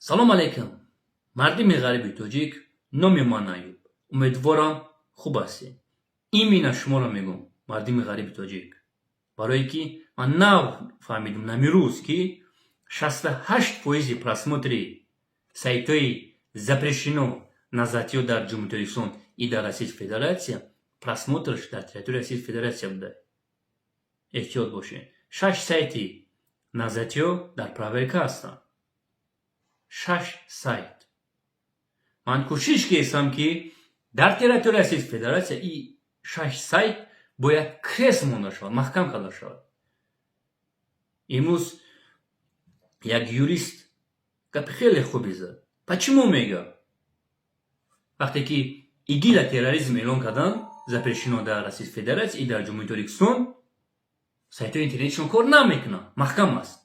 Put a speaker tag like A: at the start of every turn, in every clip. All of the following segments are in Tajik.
A: Салом алейкум, мардими ғариби тоҷик. Номи ман Аюб. Умедворам, хуб ҳастед. Именно шуморо мегӯм, мардими ғариби тоҷик, барое ки ман нав фаҳмидум намирӯз, ки 68 фоизи просмотри сайтҳои запрещено Назатиё дар Ҷумҳурии Тоҷикистон и дар Российской Федерация, просмотрш дар территорияи Российской Федерация буда. Эҳтиёт бошед, шаш сайти Назатиё дар проверка ҳастанд, шаш сайт. Ман кӯшиш кестам, ки дар территорияи Российской Федерация и шаш сайт бояд крест монда шавад, маҳкам карда шавад. Имрӯз як юрист гапи хеле хубе зад. Почему, мега, вақте ки ИГИЛа терроризм эълон кардан, запрещено дар Российской Федерация и дар Ҷумҳурии Тоҷикистон, сайтҳои интернетишон кор намекунанд, маҳкам аст.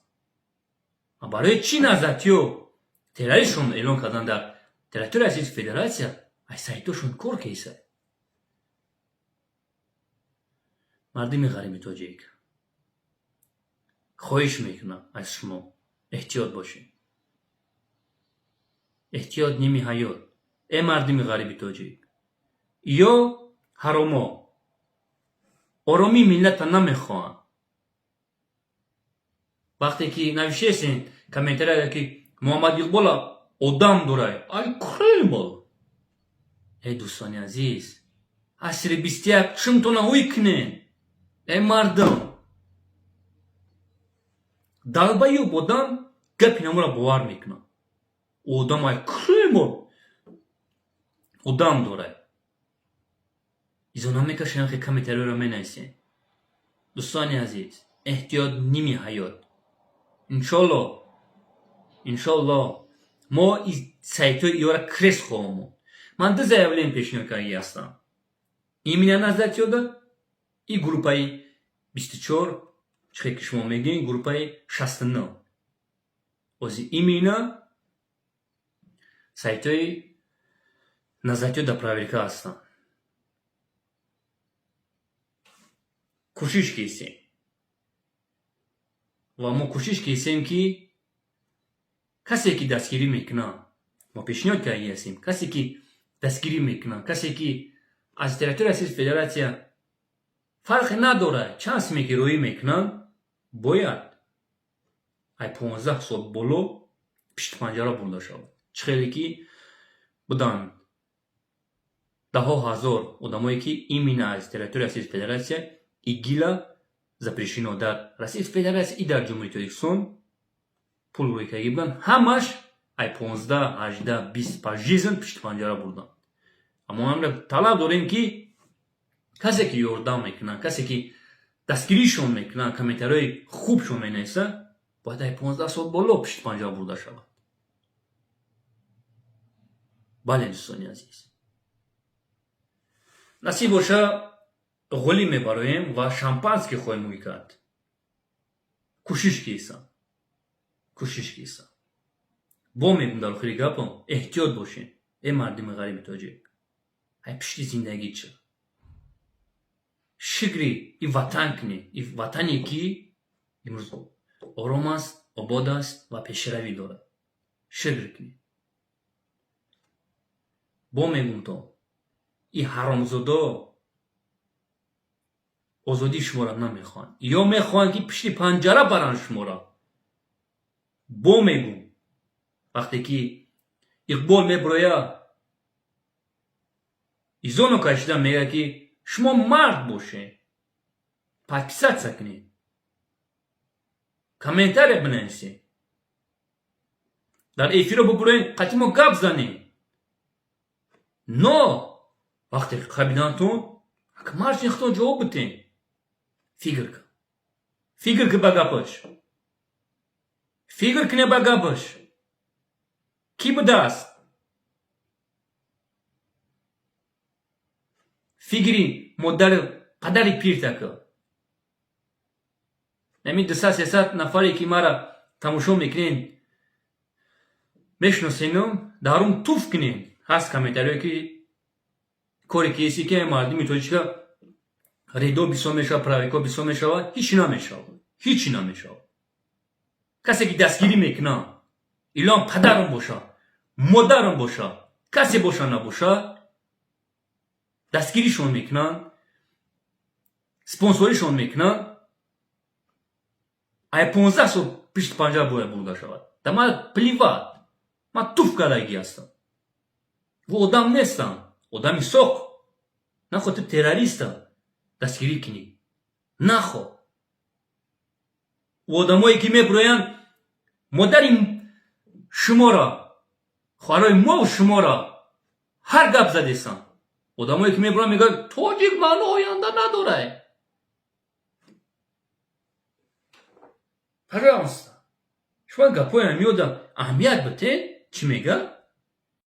A: Барои чӣ Назатиё террористшон эълон кардан дар территорияи Российской Федерация, ай сайтҳошон кор кесад? Мардими ғариби тоҷик, хоҳиш мекунам аз шумо, эҳтиёт бошед. Эҳтиёт ними ҳаёт. Э мардими ғариби тоҷик, ё ҳаромо оромии миллата намехоҳанд. Вақте ки навиштесен комментария, ки Муҳаммад Иқбола одам дорай, ай Кремл. Э дӯстони азиз, асри 21 чимтона ӯй кунен. Э мардум, долбоёб одам гапи намура бовар мекунад. Одам ай Кремл одам дорай. Изо намекашем, хе комментариёро менависем. Дӯстони азиз, эҳтиёт ними ҳаёт. Иншолло, иншолло, мо сайтҳои иёра крест хоҳам монд. Ман ду заявление пешниҳод кардаги ҳастам: именно Назатиёда и группаи 24, чихе ки шумо мегӯед, группаи 69. Ози именно сайтҳои Назатиё дар проверка ҳастанд. Кӯшиш кисем ва мо кӯшиш кисем, ки касе ки дастгирӣ мекунад, мо пешниҳод кардаги ҳастем, касе ки дастгирӣ мекунад, касе ки аз территорияи Российской Федерация, фарқе надорад чанд суме ки роӣ мекунанд, бояд ай 15 сол боло пишти панҷара бурда шавад. Чӣ хеле ки буданд даҳҳо ҳазор одамое, ки именно аз территорияи Российской Федерация ИГИЛа запрещено дар Российской Федерация и дар Ҷумҳурии Тоҷикистон пул рӯй кардаги буданд, ҳамаш ай 15, 18, 20 пожизненно пишти панҷара бурданд. Аммо ҳамра талаб дорем, ки касе ки ёрдам мекунад, касе ки дастгиришон мекунад, комментариҳои хубшон менависад, бояд ай 15 сол боло пишти панҷара бурда шавад. Бале, дӯстони азиз, насиб боша, ғолиб мебароем ва шампанский хоҳем ӯй кард. Кӯшиш кисам, кӯшиш кисам. Бо мегӯм, дар охири гапам, эҳтиёт бошед, э мардими ғариби тоҷик. Ай пишти зиндагӣ ча шукри и ватан кунед, и ватане ки имрӯз ором аст, обод аст ва пешравӣ дорад, шукр кунед. Бо мегӯм, то и ҳаромзодо озодии шуморо намехоҳанд ё мехоҳанд, ки пишти панҷара баранд шуморо. Бо мегӯм, вақте ки Иқбол мебироя, изоно кашида мегӯяд, ки шумо мард бошед, подписаться кунед, комментария бинависед, дар эфиро бубуроед, қатъи мо гап занед. Но вақте қабидантон, маршин худтон ҷавоб битен. Фикр кун, фикр кун ба гапаш, фикр куне ба гапаш, кӣ будааст. Фикри модари падари пиртака. Ҳамин 200, 300 нафаре ки мара тамошо мекунен, мешиносену дарун туф кунен. Ҳаст комментариое, ки коре ки еси, ки мардуми тоҷика ридо бисёр мешавад, правико бисёр мешавад, ҳичи намешавад, ҳичи намешавад. Касе ки дастгирӣ мекунад. Илон падарам боша, модарам боша, касе боша, набоша, дастгиришон мекунанд, спонсоришон мекунанд. Ай 15 сол пишти панҷара бояд бурда шавад. Да ман плевать, ман туф кардагӣ ҳастам. Ӯ одам нестам, одами соқ нахо. Ту террориста дастгирӣ кунӣ нахо. Ӯ одамое ки мебироянд, модари шуморо, хоҳарои мову шуморо ҳар гап задестанд. Одамое ки мебироянд, мегӯянд, тоҷик маъно оянда надорад. Пожалуйста, шумо гапҳоям ёда аҳамият битед, чӣ мега.